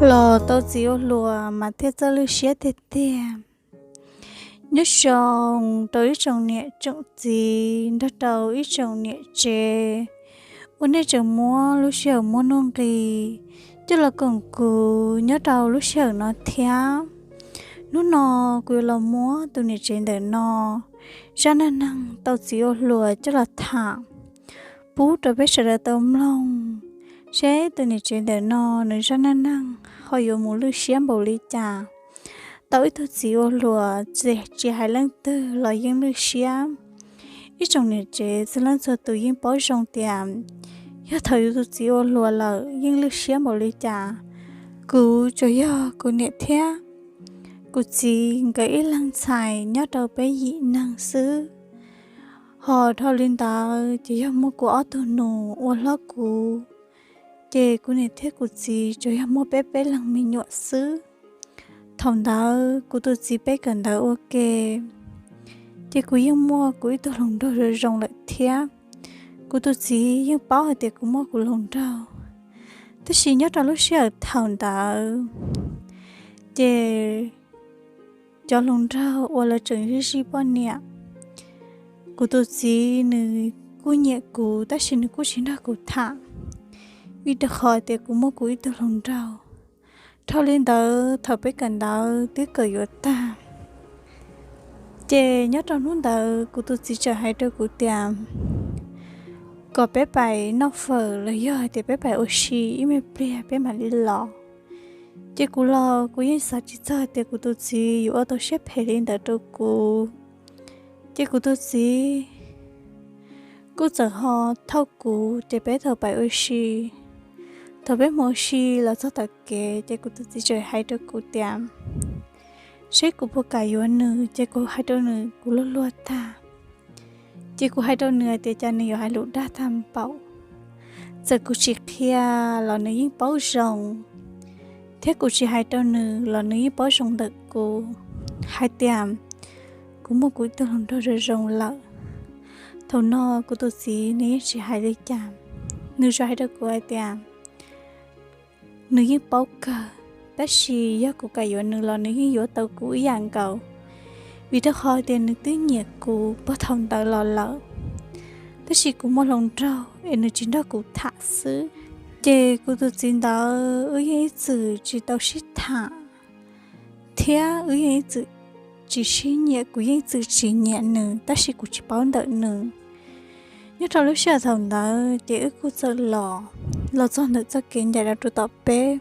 Los tau txiv ua hluas mas thiaj txawj lwj siab tiag tiag. Nyob zoo rau ib tsoom niam tsoom txiv nrog rau ib tsoom niam tsev uas nej tseem muab lub sij hawm muab nuj nqis coj los koom kuv nyob rau lub sij hawm no thiab. Hnub no kuv yuav los muab tus niam tsev ntawm no zaj neej neeg tau txiv ua hluas coj los tham pub rau peb sawv daws tau mloog, seb tus niam tsev ntawm no nws zaj neej neeg ho yuav mus lwj siab npaum li cas. Tau ib tug txiv ua hluas tsis hais leej twg los yeej lwj siab. Ib tsoom niam tsev txhua leej txhua tus yeej paub zoo tias yog thaum yus tus txiv ua hluas lawm yeej lwj siab npaum li cas. Kuv tsuas yog kuv niam thiab kuv txiv nkawd ib leeg ntxhais nyob rau peb yim neeg xwb. Ho dhau li ntawd ces yog muaj kuv ob tug nus ua hlob kuv, ces kuv niam thiab kuv txiv tsuas yog muaj peb peb leeg me nyuam xwb. Thaum ntawd kuv tus txiv peb kawm ntawv ua ke, ces kuv yeej muaj kuv ib tug hluas nraug zoo zoo lawm thiab. Kuv tus txiv yeej paub hais tias kuv muaj kuv hluas nraug, tab sis nyob rau lub sij hawm thaum ntawd ces cov hluas nraug uas lawv tseem zij zij poj niam, kuv tus txiv nws kuj nyiam kuv tab sis nws kuj tsis nrog kuv tham, vim rau qhov tias kuv muaj kuv ib tug hluas nraug. Dhau li ntawd thaum peb kawm ntawv twb kawm yuav tag, ces nyob rau hnub ntawd kuv tus txiv txawm hais rau kuv tias kom peb pais noj fawm los yog hais tias peb pais ua si ib me pliag peb mam li los. Ces kuv los kuv yeej xav tsis txog tias kuv tus txiv yuav ua tau siab phem li ntawd rau kuv. Ces kuv tus txiv kuj txawm ho thauj kuv ces peb tau pais ua si. Thaum peb mus ua si los txog tom kev ces kuv tus txiv txawm hais rau kuv tias seb kuv puas kam yuav nws, ces kuv hais rau nws kuv luag luag tag. Ces kuv hais rau nws hais tias cas nws yuav hais lus dag tag npaum. Txawm kuv tsis qhia los nws yeej paub zoo, thiab kuv tsis hais rau nws los nws yeej paub zoo ntawm kuv hais tias kuv muaj kuv ib tug hluas nraug zoo zoo lawm. Thaum no kuv tus txiv nws yeej tsis hais li cas, nws tsuas hais rau kuv hais tias nws yeej paub kawg, tab sis yog kuv kam yuav nws los nws yeej yuav tau kuv ib yam nkaus, vim rau qhov tias nws twb nyiam kuv puag thaum ntawd los lawm, tab sis kuv muaj hluas nraug es nws tsis nrog kuv tham xwb. Ces kuv tus txiv ntawd wb yeej ib txwm tsis tau sib tham, thiab wb yeej ib txwm tsis sib nyiam, kuv yeej ib txwm tsis nyiam nws tab sis kuv tsis paub ntawm nws. Nyob rau lub sij hawm thaum ntawd ces wb kuj txawm los, los txog ntawm txoj kev ncaim rau tom peb.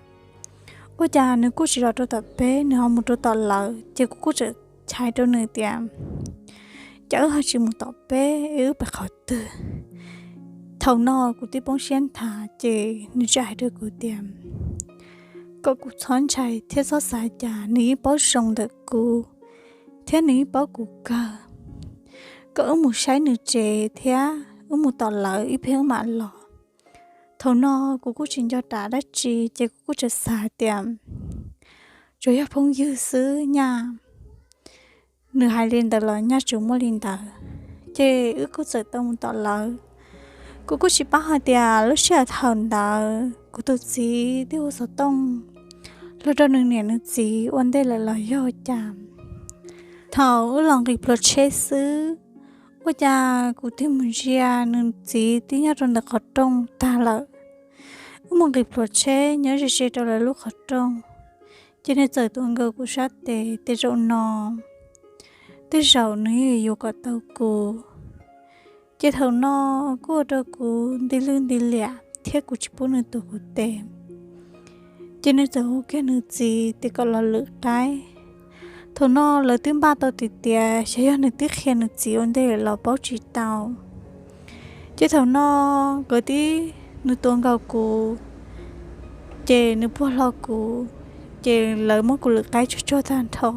Ua cas nws kuj tsis los rau tom peb, nws ho mus rau tom lawv, ces kuv kuj txawm hais rau nws tias cas wb ho tsis mus tom peb es wb pais qhov twg. Thaum no kuv twb poob siab nthav ces nws txawm hais rau kuv tias kom kuv txhob ntshai thiab txhob xav cas, nws yeej paub zoo ntawm kuv thiab nws yeej paub kuv kawg. Kom wb mus saib nws tsev thiab wb mus tom lawv ib pliag wb mam los. Thaum no kuv kuj tsis nco ras dab tsi ces kuv kuj txawm xav tias tsuas yog phooj ywg xwb nyaj, nws hais li ntawd los nyaj tsuas muaj li ntawd. Ces wb kuj txawm tau mus tom lawv. Kuv kuj tsis paub hais tias lub sij hawm thaum ntawd kuv tus txiv twb hu xov tooj los rau nws niam nws txiv ua ntej lawm los yog cas. Thaum wb los nqis pluas tsheb xwb, ua cas kuv twb mus ntsia nws txiv twb nyob rau ntawm qhov rooj tag lawm. Wb mus nqis pluas tsheb nyob ze ze rau lawv lub qhov rooj, ces nws txawm tuav nkaus kuv sab tes, tej zaum no, tej zaum nws yeej yuav kom tau kuv. Ces thaum no kuj ua rau kuv nti lwj nti liam thiab kuv tsis pub nws tuav kuv tes. Ces nws txawm hu kiag nws txiv tias kom los lwm qaib. Thaum no lawv twb npaj tau tias tias xyov yog nws twb qhia nws txiv ua ntej los paub tsis tau. Ces thaum no nkawd twb, nws tuav nkaus kuv, ces nws puag hlo kuv, ces lawv muab kuv lwm qaib tsuag tsuag tag nrho.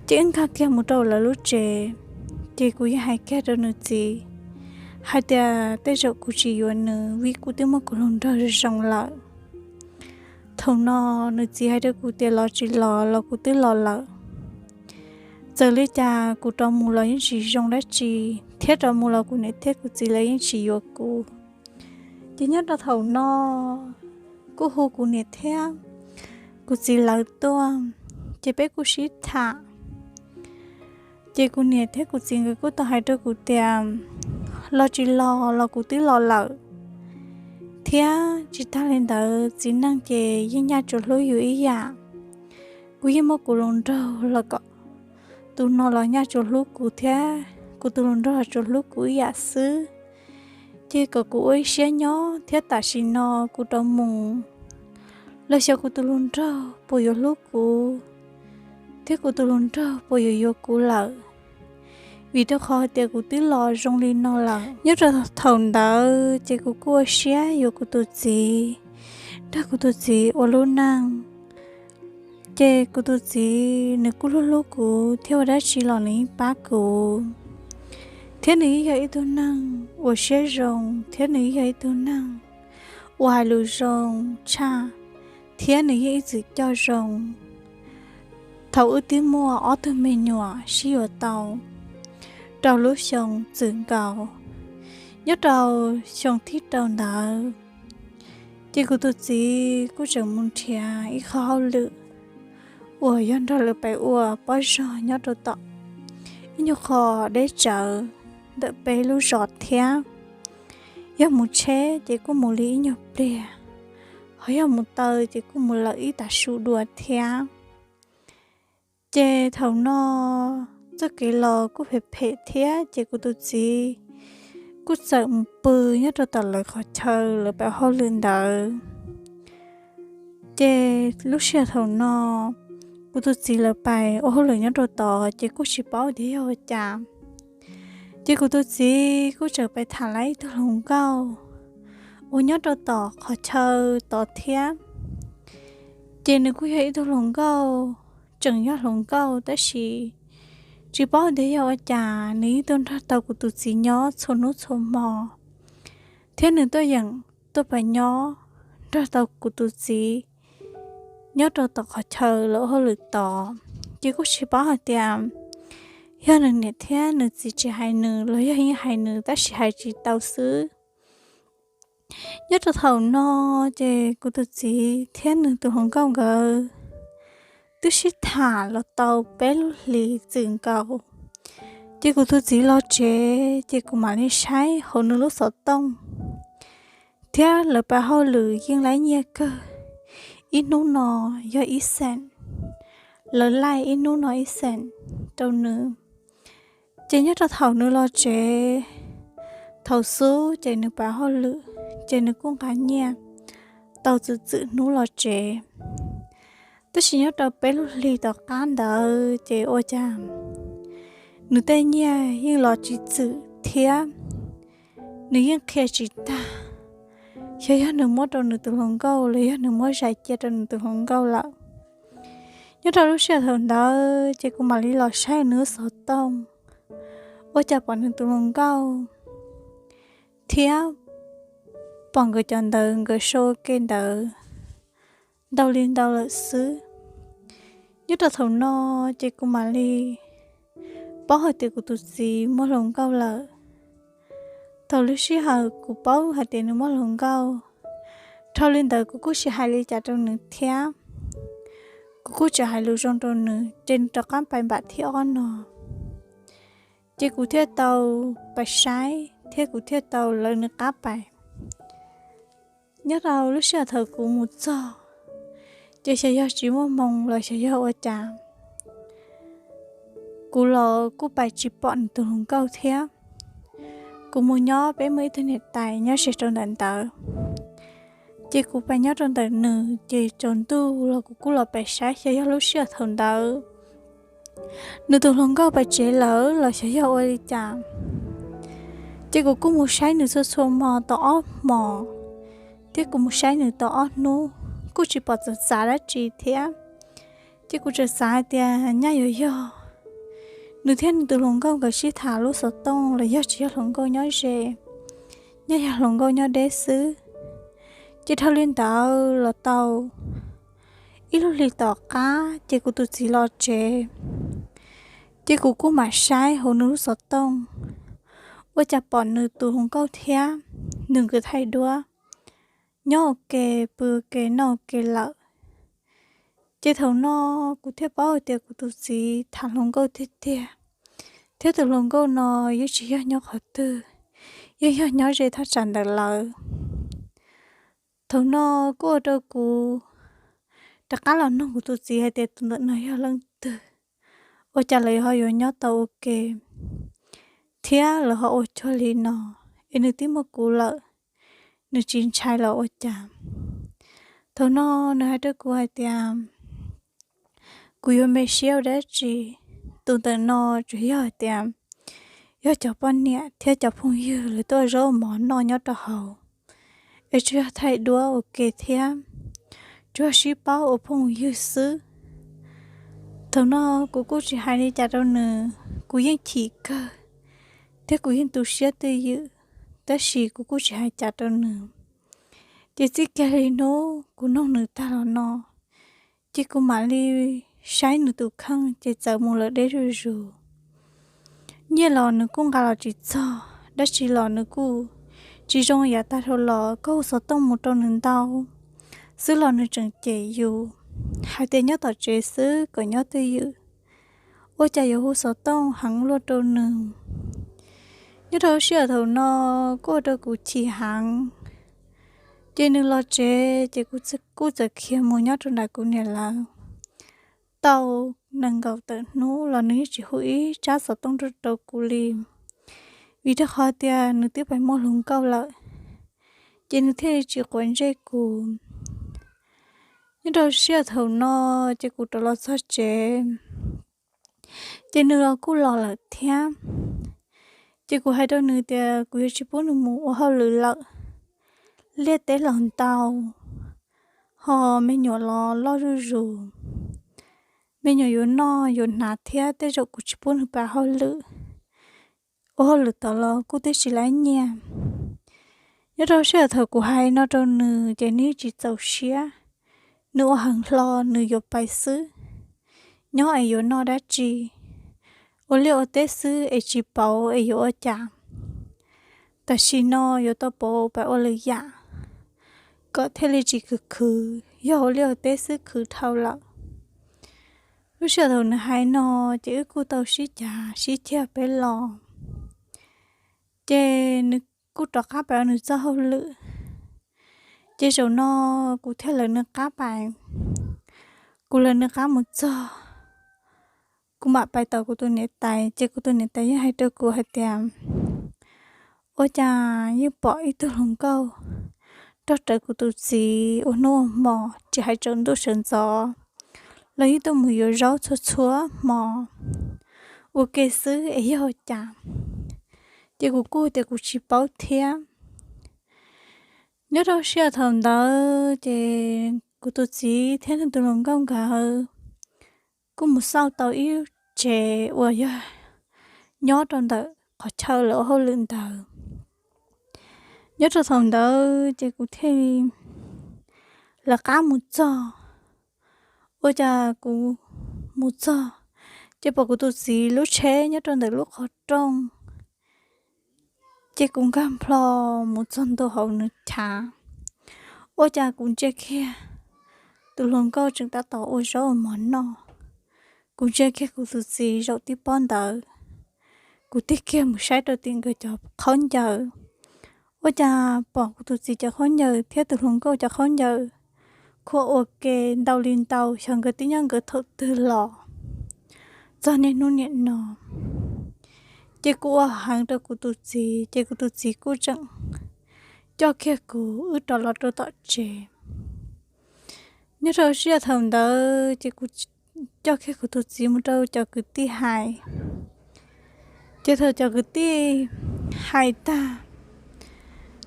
Ces wb nkag kiag mus rau lawv lub tsev, ces kuv yeej hais kiag rau nws txiv hais tias tej zaum kuv tsis yuav nws vim kuv twb muaj kuv hluas nraug zoo zoo lawm. Thaum no nws txiv hais rau kuv tias los tsis los los kuv twb los lawm. Txawm li cas kuv rov mus los yeej tsis zoo dab tsi, thiab rov mus los kuv niam thiab kuv txiv lawv yeej tsis yuav kuv. Ces nyob rau thaum no kuj hu kuv niam thiab kuv txiv lawv tuaj, ces peb kuj sib tham. Ces kuv niam thiab kuv txiv nkawd kuj tau hais rau kuv tias, los tsis los los kuv twb los lawm, thiab tsis tag li ntawd txiv neej ces yeej nyaj tsuas hlub yus ib yam. Kuv yeej muab kuv hluas nraug los kom tus no los nyaj tsuas hlub kuv thiab kuv tus hluas nraug los tsuas hlub kuv ib yam xwb. Ces kom kuv ua ib siab nyob thiab tam sim no kuv rov mus los xyov kuv tus hluas nraug puas yuav hlub kuv, thiab kuv tus hluas nraug puas yuav yuav kuv lawm, vim rau qhov hais tias kuv twb los zoo li no lawm. Nyob rau thaum ntawd ces kuv kuj ua siab yuav kuv tus txiv, nrog kuv tus txiv ua lub neej. Ces kuv tus txiv nws kuj hlub hlub kuv thiab ua dab tsi los nws yeej pab kuv, thiab nws yeej yog ib tug neeg ua siab zoo, thiab nws yeej yog ib tug neeg uas hais lus zoo tshaj, thiab nws yeej ib txwm coj zoo. Thaum wb twb muaj ob tug me nyuam sib yuav tau rau lub xyoo txwm nkaus, nyob rau xyoo thib rau ntawd, ces kuv tus txiv kuj tseem mus nrhiav ib qho hauj lwm uas yog nrog lawv pais ua pob zog nyob rau tom ib nyuag qho deb tsawv ntawm peb lub zos thiab. Yog mus tsheb ces kuj mus li ib nyuag pliag, ho yog mus taw ces kuj mus lawm ib tav su dua thiab. Ces thaum no txoj kev los kuj phem phem thiab, ces kuv tus txiv kuj txawm mus pw nyob rau tom lawv qhov chaw lawv pais hauj lwm ntawd. Ces lub sij hawm thaum no kuv tus txiv lawv pais ua hauj lwm nyob rau tod ces kuj tsis paub tias yog ua cas, ces kuv tus txiv kuj tseem pais tham lawv ib tug hluas nkauj uas nyob rau tom qhov chaw tod thiab. Ces nws kuj yog ib tug hluas nkauj, tseem yog hluas nkauj tab sis tsis paub tias yog ua cas nws yeej tuaj nrog tau kuv tus txiv nyob txhua hnub txhua hmo, thiab nws tuaj yeem tuaj pais nyob nrog tau kuv tus txiv nyob rau tom qhov chaw lawv ua hauj lwm tod. Ces kuj tsis paub hais tias yog nws niam thiab nws txiv tsis hais nws los yog yeej hais nws tab sis hais tsis tau xwb. Nyob rau thaum no, ces kuv tus txiv thiab nws tus hluas nkauj nkawd twb sib tham los tau peb lub hlis txwm nkaus. Ces kuv tus txiv los tsev ces kuv mam li saib hauv nws lub xov tooj, thiab lawv pab hauj lwm yeej laib nyiaj kawg, ib hnub no yog ib xeem, lawv laij ib hnub no ib xeem rau nws. Ces nyob rau thaum nws los tsev, thaum xub ces nws pab hauj lwm ces nws kuj nqa nyiaj tau txwm txwm hnub los tsev. Tab sis nyob rau peb lub hlis tom qab ntawd ces ua cas nws tej nyiaj yeej los tsis txwm thiab nws yeej qhia tsis tag, xyov yog nws muab rau nws tus hluas nkauj los yog nws muab zais cia rau nws tus hluas nkauj lawm. Nyob rau lub sij hawm thaum ntawd ces kuv mam li los saib nws lub xov tooj, ua cas pom nws tus hluas nkauj thiab pom nkawd cov ntawv nkawd sau ua ke ntawd ntau li ntau lawm xwb. Nyob rau thaum no ces kuv mam li paub hais tias kuv tus txiv muaj hluas nkauj lawm. Thaum lub sij hawm kuv paub hais tias nws muaj hluas nkauj, dhau li ntawd kuv kuj tsis hais li cas rau nws thiab. Kuv kuj tseem hais lus zoo rau nws ces nws rov qab pais npam thib ob no. Ces kuv thiaj tau pais saib thiab kuv thiaj tau lawv nws qab pais. Nyob rau lub sij hawm thaum kuv mus txog, ces xyov yog tsis muaj hmoo los xyov yog ua cas, kuv los kuj pais tsis pom nws tus hluas nkauj thiab. Kuv mus nyob peb muaj ib tug niam tais nyob ze rau ntawm ntawd, ces kuv pais nyob rau ntawm nws ces tsaus ntuj los kuv kuj los pais saib xyov yog lub sij hawm thaum ntawd nws tus hluas nkauj pais tsev lawm los xyov yog ua li cas. Ces kuv kuj mus saib nws txhua txhua hmo tau ob hmos, thiab kuv mus saib nws tau ob hnub kuj tsis pom txav txav dab tsi thiab. Ces kuv tseem xav hais tias nyaj yuav yog nws thiab nws tus hluas nkauj nkawd sib tham lub xov tooj los yog tsis yog hluas nkauj nyob ze, nyaj yog hluas nkauj nyob deb xwb. Ces dhau li ntawd los tau ib lub hlis tom qab ces kuv tus txiv los tsev, ces kuv kuj mam saib hauv nws lub xov tooj, ua cas pom nws tus hluas nkauj thiab nws nkawd thaij duab nyob ua ke, pw ua ke, noj ua ke lawm. Ces thaum no kuv thiaj paub hais tias kuv tus txiv tham hluas nkauj tiag tiag, thiab tus hluas nkauj no yeej tsis yog nyob qhov twg, yeej yog nyob ze thaj tsam ntawm lawv. Thaum no kuj ua rau kuv rov qab los nug kuv tus txiv hais tias tus ntawm no yog leej twg, ua cas lawv ho yuav nyob tau ua ke thiab lawv ho ua cuag li no, es nws twb muaj kuv lawm, nws tsis ntshai los ua cas. Thaum no nws hais rau kuv hais tias kuv yuav me siab ua dab tsi, tus ntawm no tsuas yog hais tias yog cov poj niam thiab cov phooj ywg lawv tuaj zaub mov noj nyob rau hauv, es tsuas yog thaij duab ua ke thiab, tsuas yog sib paub ua phooj ywg xwb. Thaum no kuv kuj tsis hais li cas rau nws, kuv yeej chim kawg thiab kuv yeej tu siab twj ywm, tab sis kuv kuj tsis hais cas rau nws. Ces txij kiag li hnub kuv nug nws tag los no, ces kuv mam li saib nws tus kheej ces txawm mus lawm deb zuj zus. Nyiaj los nws kuj nqa los tsis txog, dab tsi los nws kuj tsis zoo yav tag dhau los, koj hu xov tooj mus rau nws ntau xwb los nws tseem cem yus hais tias nyob tom tsev xwb kom nyob twj ywm, ua cas yuav hu xov tooj heev luaj rau nws. Nyob rau sij hawm thaum no kuj ua rau kuv chim heev. Ces nws los tsev ces kuv kuj txawm khiav mus nyob rau nram kuv niam lawv tau nees nkaum tawm hnub los nws yeej tsis hu ib tsab xov tooj rau kuv li, vim rau qhov tias nws twb pais muaj hluas nkauj lawm, ces nws thiaj li tsis quav ntsej kuv. Nyob rau sij hawm thaum no ces kuv rov los txog tsev, ces nws los kuj los lawm thiab. Ces kuv hais rau nws tias kuv yuav tsis pub nws mus ua hauj lwm lawm, liaj teb los ntau, ho me nyuam los loj zuj zus, me nyuam yuav noj yuav hnav thiab, tej zaum kuv tsis pub nws pab hauj lwm, ua hauj lwm tod los kuj twb tsis lab nyiaj. Nyob rau sij hawm thaum kuv hais no rau nws ces nws tsis txaus siab, nws ua heev hlo nws yuav pais xwb, nyob es yuav noj dab tsi, ua liaj ua teb xwb es tsis pauv es yuav ua cas. Tam sim no yuav tau pauv pais ua lwm yam kom thiaj li tsis khwv khwv, yog ua liaj ua teb xwb khwv dhau lawm. Lub sij hawm thaum nws hais no ces wb kuj tau sib cav sib ceg peb los, ces nws kuj rov qab pais ua nws txoj hauj lwm. Ces zaum no kuv thiaj lawv nws qab pais, kuv lawv nws qab mus txog, kuv mam pais tom kuv tus niam tais ces kuv tus niam tais yeej hais rau kuv hais tias ua cas yeej pom ib tug hluas nkauj rog rawv kuv tus txiv ua hnub ua hmo, tsis hais tsaus ntuj sawv ntxov los yeej tuaj mus yuav zaub txhua txhua hmo ua ke xwb es yog cas. Ces kuv kuj tias kuv tsis paub thiab. Nyob rau sij hawm thaum ntawd ces kuv tus txiv thiab nws tus hluas nkauj nkawd kuj mus xauj tau ib tsev uas yog nyob rau ntawm qhov chaw lawv ua hauj lwm ntawd. Nyob rau thaum ntawd ces kuv thiaj li lawv qab mus txog. Ua cas kuv mus txog ces pom kuv tus txiv lub tsheb nyob rau ntawm lub qhov rooj, ces kuv nkag nplho mus txog ntua hauv nws chav. Ua cas kuv ntsia kiag tus hluas nkauj tseem tab tom ua zaub ua mov noj, kuv ntsia kiag kuv tus txiv zaum tib pob ntawd, kuv tig kiag mus saib rau tim nkawd cov khaub ncaws. Ua cas pom kuv tus txiv cov khaub ncaws thiab tus hluas nkauj cov khaub ncaws khua ua ke ntau li ntau xyov nkawd twb nyob nkawd thaum twg los txog niaj hnub niam no. Ces kuv ua heev rau kuv tus txiv ces kuv tus txiv kuj tseem coj kiag kuv wb rov los rau tom tsev. Nyob rau sij hawm thaum ntawd ces kuv coj kiag kuv tus txiv mus rau cov kwv tij hais. Ces thaum cov kwv tij hais tag,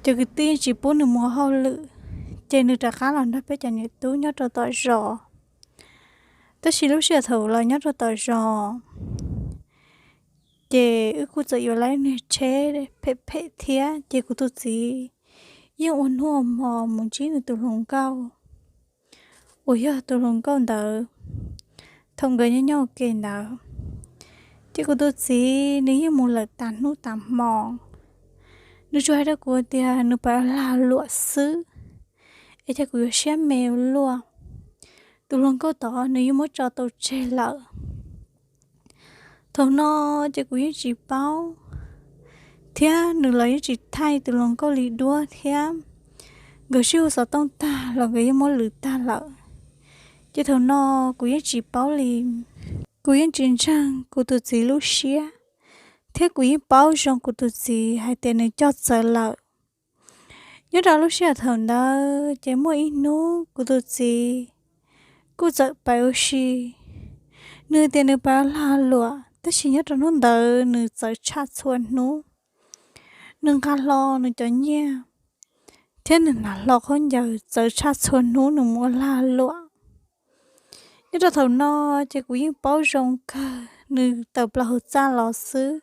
cov kwv tij tsis pub nws mus hauj lwm, ces nws rov qab los nrog peb cov niam tub nyob rau tom zos. Tab sis lub sij hawm thaum los nyob rau tom zos ces wb kuj txawm yuav lawv niag tsheb phem phem thiab ces kuv tus txiv yeej ua hnub ua hmo mus ntsib nws tus hluas nkauj uas yog tus hluas nkauj ntawd thaum nkawd nyob nyob ua ke ntawd. Ces kuv tus txiv nws yeej mus lawm tas hnub tas hmo. Nws tsuas hais rau kuv tias nws pab lag luam xwb, es cas kuv yuav siab me ua luaj. tus hluas nkauj tod nws yeej muab tso tau tseg lawm. Thaum no ces kuv yeej tsis paub, thiab nws los yeej tsis thaij tus hluas nkauj li duab thiab. Nkawd sib hu xov tooj tag los nkawd yeej muab lwm tag lawm. Ces thaum no kuv yeej tsis paub li, kuv yeej tsis ntseeg kuv tus txiv lub siab, thiab kuv yeej paub zoo kuv tus txiv hais tias nws coj txawv lawm. Nyob rau lub sij hawm thaum ntawd ces muaj ib hnub kuv tus txiv kuj txawm pais ua si. Nws tias nws pais ua lag luam, tab sis nyob rau hnub ntawd nws txawv tshaj txhua hnub. Nws nqa hlo nws cov nyiaj thiab nws hnav hlo khaub ncaws txawv tshaj txhua hnub nws mus ua lag luam. Nyob rau thaum no ces kuv yeej paub zoo kawg, nws tawm plaws hauv txaj los xwb,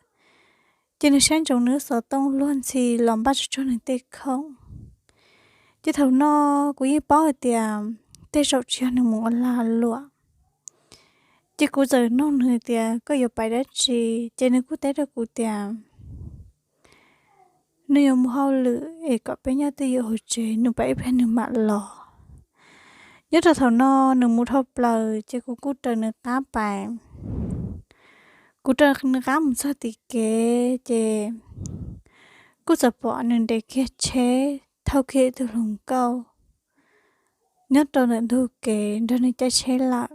ces nws saib ntsoov nws lub xov tooj luag ntxhi los npaj tsuag tsuag nws tej khoom. Ces thaum no kuv yeej paub hais tias tej zaum tsis yog nws mus ua lag luam. Ces kuv txawm nug nws tias koj yuav pais dab tsi, ces nws kuj teb rau kuv tias nws yuav mus hauj lwm es kom peb nyob twj ywm hauv tsev, nws pais ib pliag nws mam los. Nyob rau thaum no nws mus dhau plaws ces kuv kuj raws nws qab pais. Kuv raws nws qab mus txog tim kev ces kuj txawm pom nws nres kiag tsheb thauj kiag ib tug hluas nkauj nyob rau ntawm ntug kev nrog nws caij tsheb lawm.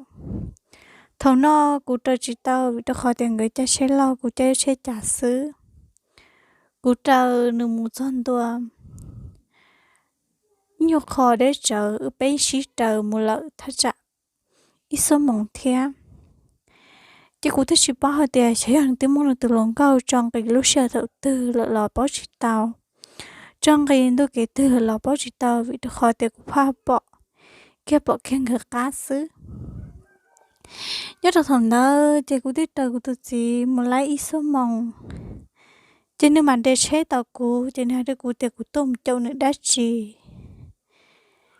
Thaum no kuv raws tsis tau vim rau qhov tias nkawd caij tsheb laug kuv caij tsheb cas xwb. Kuv raws nws mus txog ntua ib nyuag qho deb tsawv, peb sib raws mus lawm thaj tsam ib xuab moos thiab. Ces kuv twb tsis paub hais tias xyov yog nws twb muab nws tus hluas nkauj tso nqis lub sij hawm thaum twg lawm los paub tsis tau, tso nqis ntu kev twg lawm los paub tsis tau vim rau qhov tias kuv pheej pom kiag pom kiag nkawd qab xwb. Nyob rau thaum ntawd ces kuv twb raws kuv tus txiv mus laib ib xuab moos, ces nws mam nres tsheb tos kuv, ces nws hais rau kuv tias kuv tuaj mus caum nws dab tsi.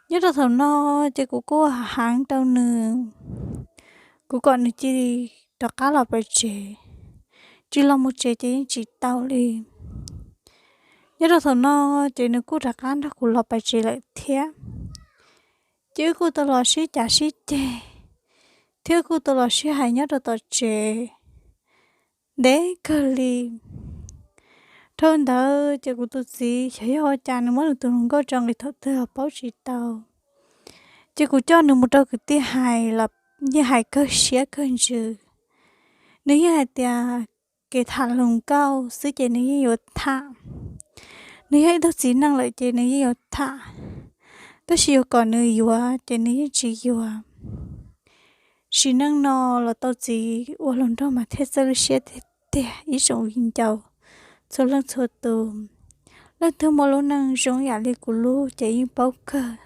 Nyob rau thaum no ces kuv kuj heev rau nws, kuv kom nws cia li rov qab los pem tsev, tsis los mus tsev ces yeej tsis tau li. Nyob rau thaum no ces nws kuj rov qab nrog kuv los pem tsev lawm thiab. Ces wb kuj tau los sib cav sib ceg, thiab wb kuj tau los sib hais nyob rau tom tsev ntev kawg li. Dhau ntawd ces kuv tus txiv xyov yog ua cas nws muab nws tus hluas nkauj tso nqis thaum twg los paub tsis tau. Ces kuv coj nws mus rau kwv tij hais los yeej hais kawg siab kawg ntsws. Nws yeej hais tias kev tham hluas nkauj xwb ces nws yeej yuav tham. Nws yog ib tug txiv neej lawm ces nws yeej yuav tham, tab sis yuav kom nws yuav ces nws yeej tsis yuav. Sim neej no los tau txiv ua hluas nraug mas thiaj txawj lub siab tiag tiag ib tsoom viv ncaus txhua leej txhua tus. Leej twg muaj lub neej zoo yam li kuv lub ces yeej paub kawg.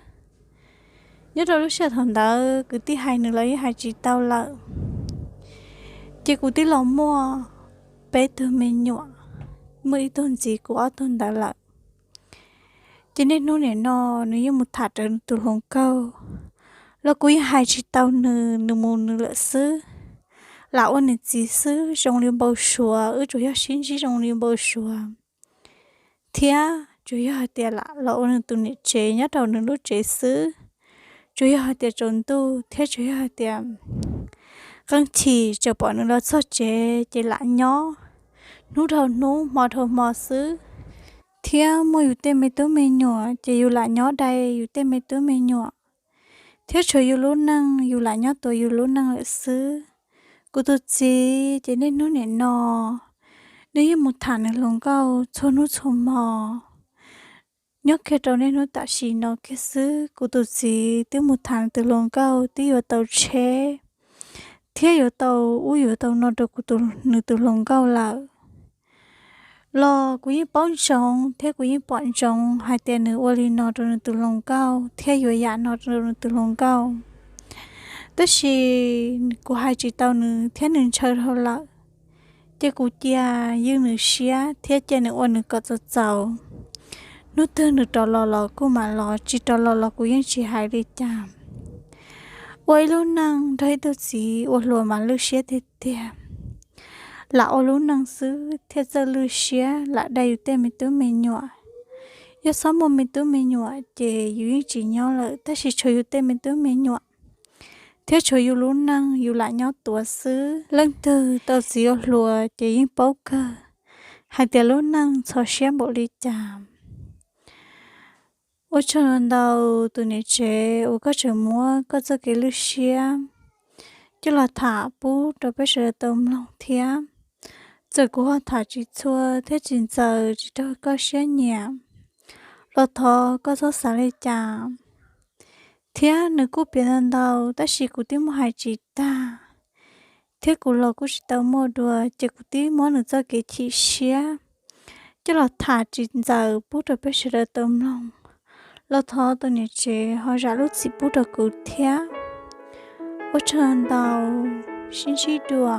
Nyob rau lub sij hawm thaum ntawd kwv tij hais nws los yeej hais tsis tau lawm. Ces kuv twb los muaj peb tug me nyuam, muaj ib tug ntxiv kuv ob tug ntawd lawm. Ces niaj hnub nim no nws yeej mus tham rawv nws tus hluas nkauj los kuv yeej hais tsis tau nws, nws mus nws lawm xwb. Lam ua nws txiv xwb zoo li npau suav, wb tsuas yog sib ntsib zoo li npau suav, thiab tsuas yog hais tias lam los ua nws tus niam tsev nyob rau nws lub tsev xwb. Tsuas yog hais tias tsaus ntuj thiab tsuas yog hais tias qee chim tseem pom nws los txog tsev ces lam nyob hnub dhau hnub hmo dhau hmo xwb. Thiab muaj yus tej me tub me nyuam ces yus lam nyob dai yus tej me tub me nyuam, thiab tshuav yus lub neej yus lam nyob tuav yus lub neej lawm xwb. Kuv tus txiv ces niaj hnub nim no nws yeej mus tham nws hluas nkauj txhua hnub txhua hmo. Nyob kiag rau niaj hnub tam sim no kiag xwb kuv tus txiv twb mus tham nws tus hluas nkauj twb yuav tau tsheb, thiab yuav tau ub yuav tau no rau kuv, nws tus hluas nkauj lawm. Los kuv yeej paub ntsoov thiab kuv yeej pom ntsoov hais tias nws ua li no rau nws tus hluas nkauj thiab yuav yam no rau nws tus hluas nkauj. Tab sis kuv hais tsis tau nws thiab nws ntshaw dhau lawm, ces kuv cia ywj nws siab thiab cia nws ua nws kom txaus txaus. Hnub twg nws rov los los kuj mam los, tsis rov los los kuv yeej tsis hais li cas. Ua ib lub neej nrog ib tug txiv ua hluas mas lwj siab tiag tiag. Lam ua lub neej xwb thiaj txawj lwj siab, lam dai yus tej me tub me nyuam. Yog txhob muaj me tub me nyuam ces yus yeej tsis nyob lawm, tab sis tshuav yus tej me tub me nyuam thiab tshuav yus lub neej yus lam nyob tuav xwb. Leej twg tau txiv hluas ces yeej paub kawg hais tias lub neej txhov siab npaum li cas. Ua tsaug ntau tus niam tsev uas koj tseem muab koj txoj kev lwj siab coj los tham pub rau peb sawv daws tau mloog thiab. Txawm kuv ho tham tsis txhua thiab tsis ntxaws tsis raug koj siab nyiam los thov koj txhob xav li cas. Thiab nws kuj piav ntau ntau tab sis kuv twb muab hais tsis tag, thiab kuv los kuj tsis tau muaj dua ces kuv twb muab nws txoj kev chim siab coj los tham tsis ntxaws pub rau peb sawv daws tau mloog. Los thov tus niam tsev ho zam lub txim pub rau kuv thiab. Ua tsaug ntau, sib ntsib dua.